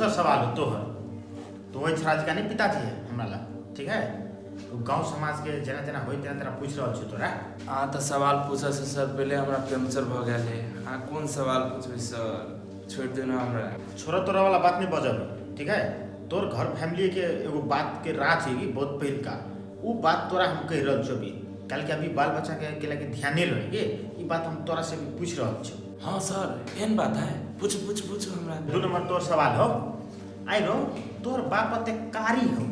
दोसर सवाल हो तोहर। तो वही छड़ा का नहीं पिताजी है हमरा ला, ठीक है? तो गांव समाज के जेना जेना होय तेना तेना पूछ रहल छी तोरा। अहाँ तऽ सवाल पूछऽ से सर पहिले हमरा पंचर भऽ गेल है। अहाँ कोन सवाल पूछबै सर, छोड़ि दियौ ने हमरा। छोड़ा तोरा वाला बात नहीं बजब, ठीक है? तोर घर फैमिली के एगो बात के राज है बहुत पहिलका, उ बात तोरा हम कहि रहल छौ अभी, काल्हि के अभी बाल बच्चा के के लगे ध्यान नहीं रहे के ई बात हम तोरा से भी पूछ रहल छौ। हाँ सर, एहन बात है, पूछू पूछू पूछू हमरा। 2 नंबर तोर सवाल हो, आई रो तोर बाप अते कारी हो,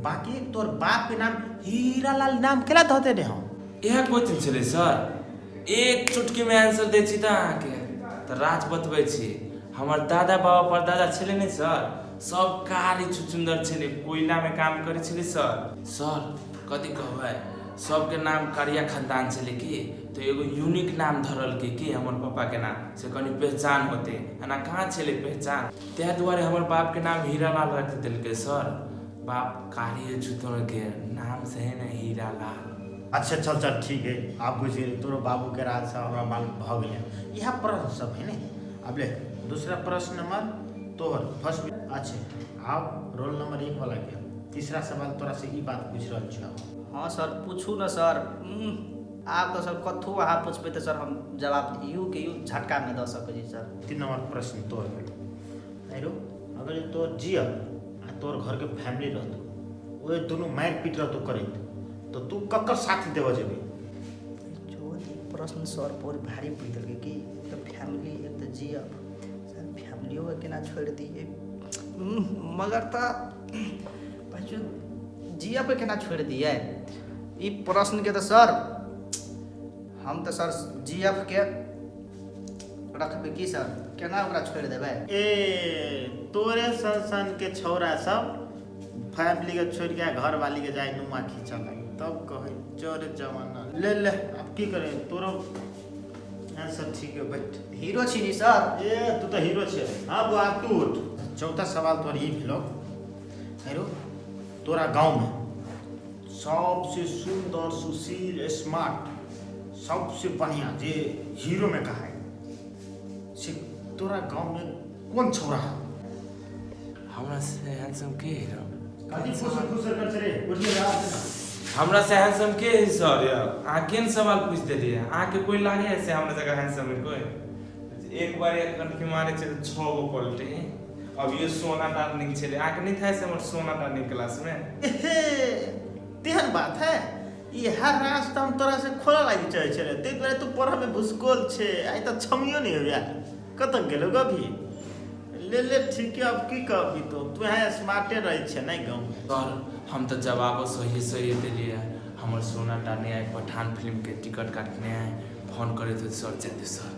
बाकी तोर बाप के नाम हीरालाल नाम केला धऽ देने हो? इएह क्वेश्चन छलै सर, एक चुटकी में आंसर दै छी तऽ अहाँके तऽ राज बतबै छी। हमर दादा बाबा परदादा छलै ने सर, सब कारी छुछुन्दर छलै, कोयला में काम करै छलै सर। सर कथी कहबै, सबके नाम करिया खानदान छलै की, तऽ एगो यूनिक नाम धरलकै की हमर पापा के नाम से कनि पहचान होते, एना कहाँ छलै पहचान, ताहि दुआरे हमर बाप के नाम हीरालाल रख देलकै सर। बाप कारी छुछुन्दर के नाम से है ने हीरालाल। अच्छा चल चल ठीक है, आप बुझि गेलियै तोरो बाबू के राज सब हमरा मालूम भऽ गेलै। इएह प्रश्न सब है ने। अब ले दूसरा प्रश्न नंबर तोहर फर्स्ट। अच्छा आब रोल नंबर 1 वाला के तीसरा सवाल तोरा से ई बात पूछ रहल छौ। हाँ सर पूछू न सर। आब तऽ सर कथू अहाँ पूछबै तऽ सर हम जवाब यू के यू झटका में दऽ सकै छी सर। 3 नंबर प्रश्न तोहर भेल। आइरो अगर तोहर जियल आ तोहर घर के फैमिली रहतो, ओए दुनू मारि पीट रहतो करैत, तो तू ककर साथ देबऽ जेबी? जो प्रश्न सर बहुत भारी पूछि देलकै कि एक तऽ फैमिली एक तऽ जियब सर, फैमिलियो के केना छोड़ि दियै, मगर तऽ भाइचो जियब के केना छोड़ि दियै ई प्रश्न के तऽ सर हम तऽ सर जीएफ के रखबै की सर, केना ओकरा छोड़ि देबै? ए तोरे सन सन के छौरा सब फैमिली के छोड़ के घर वाली के जाय नुमा खींचऽ लागे, तब कहै जोरे जमाना। ले ले अब की करे तोरो आंसर ठीक है बैठ। हीरो छी नी सर? ए तू तो हीरो छे। हाँ बुआ तू उठ। चौथा सवाल तोर ई भेलो, हीरो तोरा गांव में सबसे सुंदर सुशील स्मार्ट सबसे बढ़िया जे हीरो में कहा है से तोरा गांव में कौन छौरा है? हमरा से हैंडसम के हीरो? कथी फुसर फुसर कर रे, उठिए जा ना। हमरा से हैंडसम के है सर? यार अहाँ केहन सवाल पूछ देलियै, अहाँ के कोई लागे है से हमरा जगह हैंडसम है कोई? एक बार एक कनखी मारे छै तऽ 6 गो पलटे। अब ये सोना डार्लिंग छलै, अहाँ के नहीं था से हमर सोना डार्लिंग क्लास में? एहे तेहन बात है, इएह रास्ता हम तोरा से खोलऽ लागि चाहै छलै, ताहि दुआरे तू पढ़ऽ में भुसकोल छे, आइ तऽ क्षमियो नहीं होइया। कतऽ गेलौ गभी? ले ले ठीक है, अब की कहबी तो तू यहाँ स्मार्टे रहै छै नहीं गाँव में। सर हम तऽ जवाबो सही सही देलियै। हमर सोना डार्लिंग आइ पठान फिल्म के टिकट काटने आए, फोन करैत होत सर, जाय दे सर,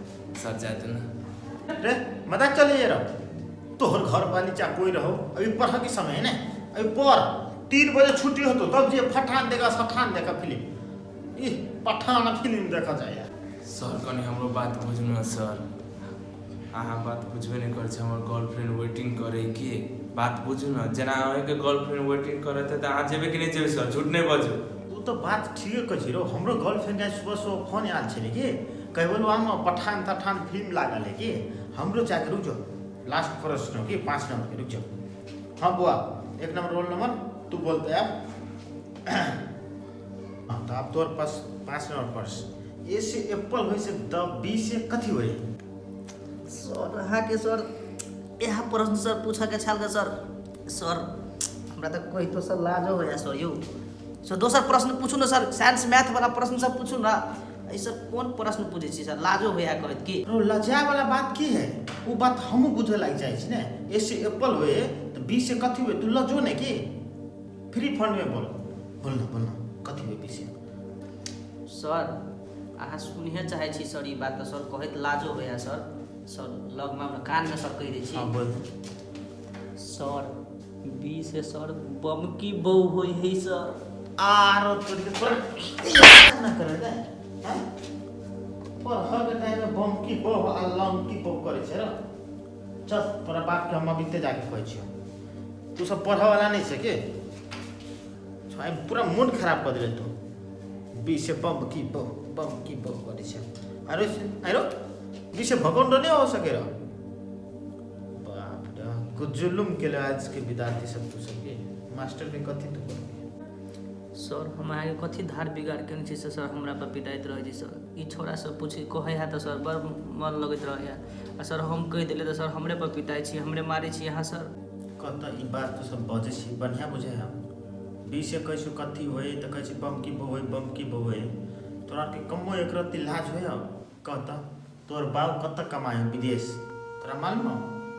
सर जाय दे ना। रे मजाक चले रहो, तोहर घर वाली चाहे कोई रहो, अभी पढ़ के समय है ना, अभी पढ़ 3 बजे छुट्टी होतो तब जे फठान देखा सठान देखा फिल्म, ई पठान फिल्म देखा जाए। सर कनि हमरो बात बुझू ना सर, अहाँ बात बुझबे नहि करै छी। हमर गर्लफ्रेंड वेटिंग करै की बात बुझू ना, जेना अहाँके गर्लफ्रेंड वेटिंग करत तऽ अहाँ जेबै कि नहि जेबै सर? झूठ नहि बाजू। ओ तऽ बात ठीके कहै छी रो, हमरो गर्लफ्रेंड के सुबह सुबह फोन आयल छलै कि कहि बोलू आम पठान तठान फिल्म लागल है कि हमरो जाके रुक जाओ। लास्ट प्रश्न कि 5 नंबर के, रुक जाओ। हाँ बुआ 1 नंबर रोल नंबर तू बोलते आप। हाँ तो आप तोर पास 5 नंबर प्रश्न, ए से एप्पल होय से द बी से कथी होय? सर अहाँ के सर यह प्रश्न सर पूछऽ के छल के सर, सर हमरा तऽ कहितो सर लाजो होया सर यौ। सर दोसर प्रश्न पूछू ना सर, साइंस मैथ वाला प्रश्न सब पूछू ना, एहि सर कोन प्रश्न पूछै छी सर, लाजो होया कहैत की? रो लजा वाला बात की है, वो बात हमहूँ बुझे लागि जाइ छी ने। ए से एप्पल होय तऽ बी से कथी होय? तू लजो ने की फ्री फंड में बोल, बोल ना, बोल ना कथी होय बी से? सर अहाँ सुनहे चाहै छी सर ई बात तऽ सर कहैत लाजो होया सर, सर लगमे हमरा कानमे सर कहि दै छी। हाँ, बोल। सर बी से सर बमकी बहू होय है सर। आरो तोरी के तोरा ना करे रे, हैं? पढ़ऽ के टाइम में बमकी बहू आ लमकी बहू करै छै रे। चल तोरा बाप के हम अभी जाके कहै छियौ, तू सब पढ़ऽ वाला नहीं छै के? आइ पूरा मोन खराब कऽ देले तू। बी से बम की बम, बम की बम करै छै। अरे अरे बी से भगोंडो नहीं हो सके रह। बाप रे। जुलुम केले आजके विद्यार्थी सब तू सबके मास्टरके कथी तू करबी। सर हम अहाँके कथी धार बिगाड़ केने छी से सर हमरा पर पिटाइत रहै छी सर। ई छौड़ा सब पूछे कहै है तऽ सर बड़ मन लगैत रहै है, आ सर हम कहि देलियै तऽ सर हमरे पर पिटाइ छी, हमरे मारै छी अहाँ सर। कतऽ ई बात तू सब बजै छी बढ़िआँ बुझै हम 20 21 कथी होइ तऽ कहै छी बमकी बो होइ बमकी बो होइ। तोरा आरके कमो एक रत्ती लाज होइ हौ? कह तऽ तोहर बाप कतऽ कमाइ हौ विदेश, तोरा मालूम हौ?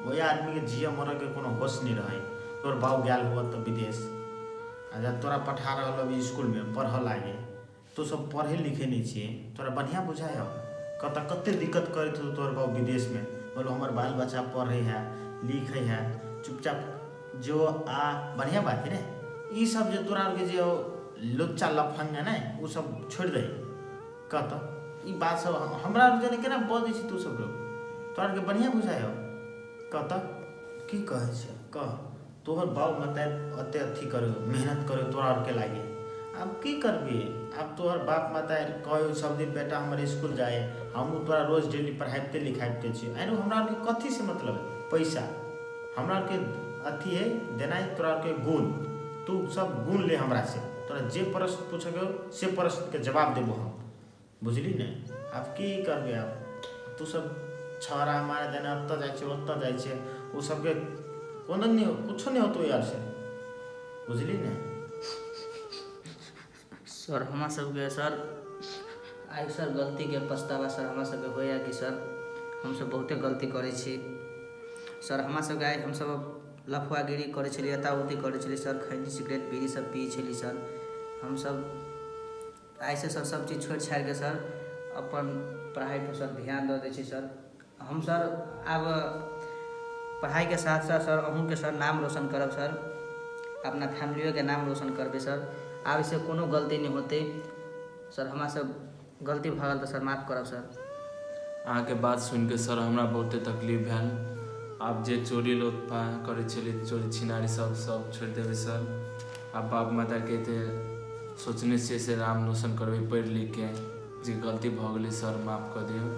ओहि आदमीके जियऽ मरऽके कोनो होश नहि रहै। तोहर बाप गेल हुअ तऽ विदेश आ जब तोरा पठा रहल अभी इसकुलमे पढ़ऽ लागे, तू सब पढ़े लिखे नहि छियै, तोरा बढ़िआँ बुझाइ हौ? कतऽ कते दिक्कत करैत हौ तोहर बाप विदेशमे, बोलो हमर बाल बच्चा पढ़ै है लिखै है, चुपचाप जो आ बढ़िआँ बात है ने। ई सब जे तोरा आरके जे लुच्चा लफंगा ने ओ सब छोड़ि दही। कह तऽ ई बात सब हमरा आर जने केना बजै छी तू सब लोग, तोरा आरके बढ़िआँ बुझाइ हौ? कह तऽ की कहै छै कह। तोहर बाप मतारि ओते अथी करो मेहनत करो तोरा आरके लागे, आब की करबी? आब तोहर बाप मतारि कहो सब दिन बेटा हमर इसकुल जाए, हमहूँ तोरा रोज डेली पढ़ाबिते लिखाबिते छियै। आरो हमरा आरके कथी से मतलब है पैसा, हमरा आरके अथी है देनाइ तोरा आरके गुण, तू सब गुण ले हमरा से, तोरा जे प्रश्न पूछके हो से प्रश्नके जवाब देबो हम, बुझली ने? आब की करबै आब तू सब छौड़ा मारे देने ओतऽ जाइ छै ओतऽ जाइ छै, ओ सबके कोनो नहि कुछो नहि होतो यार से, बुझली ने? सर हमरा सबके सर आइ सर गलतीके पछतावा सर हमरा सबके होइए कि सर हमसब बहुते गलती करै छी सर। हमरा सबके आइ हमसब लफुआगिरी करै छलियै, एता ओती करै छलियै सर, खैनी सिगरेट बीड़ी सब पियै छलियै सर। हमसब आइसँ सर सब चीज छोड़ि छाड़िके सर अपन पढ़ाइपर सर ध्यान दऽ दै छी सर। हम सर आब पढ़ाइके साथ साथ सर अहूँके सर नाम रोशन करब सर, अपना फैमिलियोके नाम रोशन करबै सर। आब से कोनो गलती नहि होतै सर, हमरा सब गलती भऽ गेल तऽ सर माफ करब सर। अहाँके बात सुनिके सर हमरा बहुते तकलीफ भेल। आब जे चोरी लोफा करै छलियै, चोरी छिनारी सब सब छोड़ि देबै सर। आब बाप माताके एते सोचने छियै से नाम रोशन करबै पढ़ि लिखके, जे गलती भऽ गेलै सर माफ कऽ दियौ।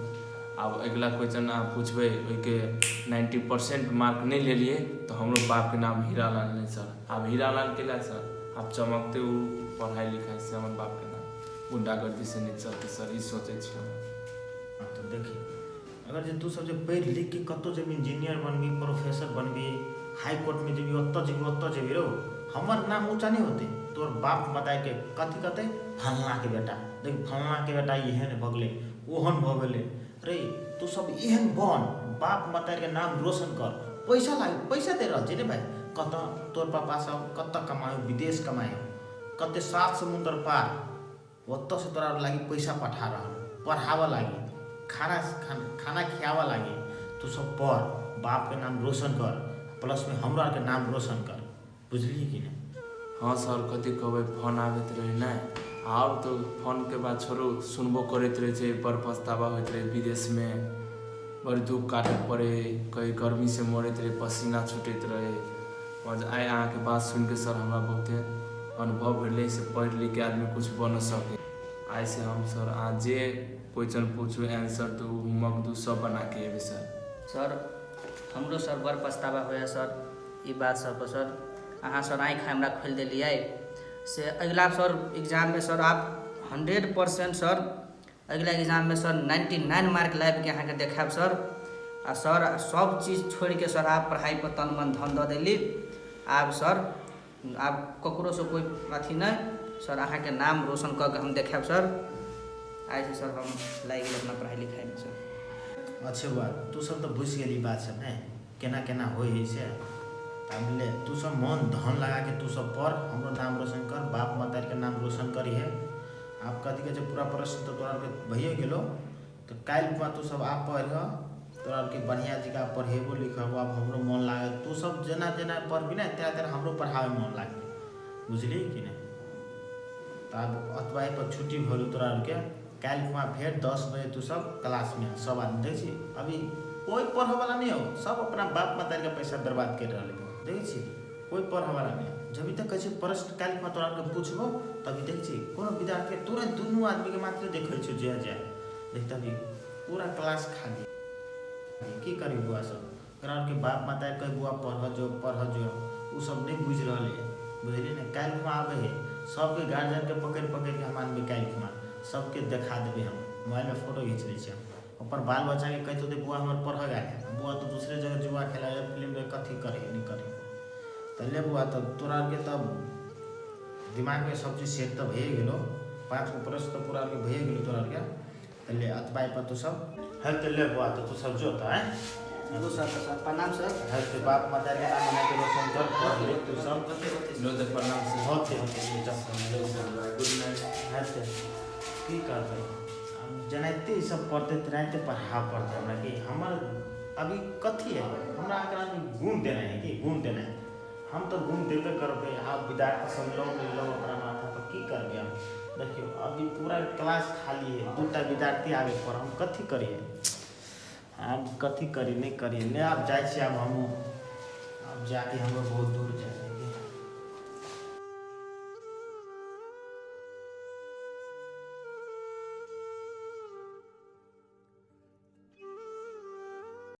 आब अगिला क्वेश्चन अहाँ पूछबै ओहिके 90% मार्क नहि लेलियै तऽ हमरो बापके नाम हीरालाल नहि सर। आब हीरालाल केला सर, आब चमकतै ओ पढ़ाइ लिखाइसँ हमर बापके नाम, गुंडागर्दीसँ नहि चलतै सर, ई सोचै छी हम। तऽ देखी अगर जे तू सब जे पढ़ि लिखके कतहु जेबही इंजीनियर बनबी प्रोफेसर बनबी हाई कोर्टमे जेबी ओतऽ जेबी ओतऽ जेबी रौ, हमर नाम ऊँचा नहि होतै। तोहर बाप मताइके कथी कहतै, फल्लाँके बेटा देख फल्लाँके बेटा एहन भऽ गेलै ओहन भऽ गेलै। रे तू सब एहन बन, बाप मतारिके नाम रोशन कर। पैसा लाग पैसा दे रहल छै ने भाइ, कतऽ तोहर पापा सब कतऽ कमायो विदेश कमायो, कते सात समुन्दर पार, ओतऽसँ तोरा लागि पैसा पठा रहल पढ़ाबऽ लागि, खाना खाना खियाबऽ लागि। तू सब पढ़, बापके नाम रोशन कर, प्लसमे हमरो आरके नाम रोशन कर, बुझलिही कि नहि? हँ सर कथी कहबै, फोन आबैत रहै ने, आब तऽ फोनके बात छोड़ू, सुनबो करैत रहै छै, बड़ पछतावा होइत रहै। विदेशमे बड़ दुःख काटऽ पड़ै, कहीं गर्मीसँ मरैत रहै, पसीना छूटैत रहै। आओर आइ अहाँके बात सुनिके सर हमरा बहुते अनुभव भेलै से पढ़ि लिखके आदमी किछु बनि सकै। आइसँ हम सर अहाँ जे क्वेश्चन पूछू आंसर दू होमवर्क दू सब बनाके एबै सर। सर हमरो सर बड़ पछतावा होइए सर ई बात सब पर सर। अहाँ सर आँखि हमरा खोलि देलियै से अगिला सर एग्जाममे सर आब 100% सर अगिला एग्जाममे सर 99 मार्क लाबिके अहाँके देखायब सर। आ सर सब चीज छोड़िके सर आब पढ़ाइपर तन मन धन दऽ देली। आब सर आब ककरोसँ कोइ अथी नहि सर, अहाँके नाम रोशन कऽ के हम देखायब सर। आइसँ सर हम लागि गेल अपना पढ़ाइ लिखाइमे सर। अच्छा बौआ तू सब तऽ बुझि गेली बात सब ने केना केना होइ हइ से। आब ले तू सब मन धन लगाके तू सब पढ़, हमरो नाम रोशन कर, बाप मतारिके नाम रोशन करिहे। आब कथी कहै छै पूरा प्रश्न तऽ तोरा आरके भइए गेलो, तऽ काल्हि खुमा तू सब आब पढ़िह, तोरा आरके बढ़िआँ जकाँ पढ़ेबो लिखेबो। आब हमरो मन लागत, तू सब जेना जेना पढ़बही ने तेना तेना हमरो पढ़ाबैमे मन लागतै, बुझलिही कि नहि? तऽ आब अतबा पर छुट्टी भऽ गेलौ तोरा आरके। काल्हि खुमा फेर 10 बजे तू सब क्लासमे सब आदमी देखै छी अभी कोइ पढ़ऽवला नहि हो, सब अपना बाप मतारिके पैसा बर्बाद करि रहल है। देखै छी कोइ पढ़ऽवला नहि। जब तक कहै छै प्रश्न काल्हि खुमा तोरा आरके पूछबो तभी देखै छी कोनो विद्यार्थी तोरे दुनू आदमीके मात्र देखै छियौ जे जाय देख तभी पूरा क्लास खाली। की करबी बौआ सब, ओकरा आरके बाप माता कहै बौआ पढ़ऽ जो पढ़ऽ जो, ओ सब नहि बुझि रहल है, बुझलियै ने। काल्हि खुमा आबै है सबके गार्जियनके पकड़ि पकड़िके हम आनबै, काल्हि खुमा सबके देखा देबै हम, मोबाइलमे फोटो घीच लै छियै हम। अपन बाल बच्चाके कहितो तऽ बौआ हमर पढ़ऽ गेल है, बौआ तऽ दूसरे जगह जुआ खेला फिल्म देख कथी करै नहि करै। तऽ ले बौआ, तऽ तोरा आरके तऽ दिमागमे सब चीज सेट तऽ भइए गेलो, 5 गो प्रश्न तऽ पूरा आरके भइए गेलो तोरा आरके। तऽ ले अतबा पर तू सब है, तऽ ले बौआ, तऽ तू सब जो तऽ आँय। हेलो सर, तऽ सर प्रणाम सर। है तऽ बाप माता के नाम मना के रोशन कर, पढ़ लिख तू सब। होते होते। लो तऽ प्रणाम सर। होते होते ले जा। लो सर, गुड नाइट। है तऽ की करबै आब, जेनाहिते ई सब पढ़तै तेनाहिते पढ़ाबऽ पड़तै हमरा। कि हमर अभी कथी है, हमरा एकरा गुण देना है कि गुण देना है, हम तऽ गुण देबे करबै। आब विद्यार्थी सब लो लो अपना माथा पर, की करबै हम। देखियौ अभी पूरा क्लास खाली है, 2टा विद्यार्थी आबे पर, हम कथी करियै आब, कथी करी नहि करी। ले आब जाइ छी, आब हमहूँ आब जाके हमरो बहुत दूर जाइ।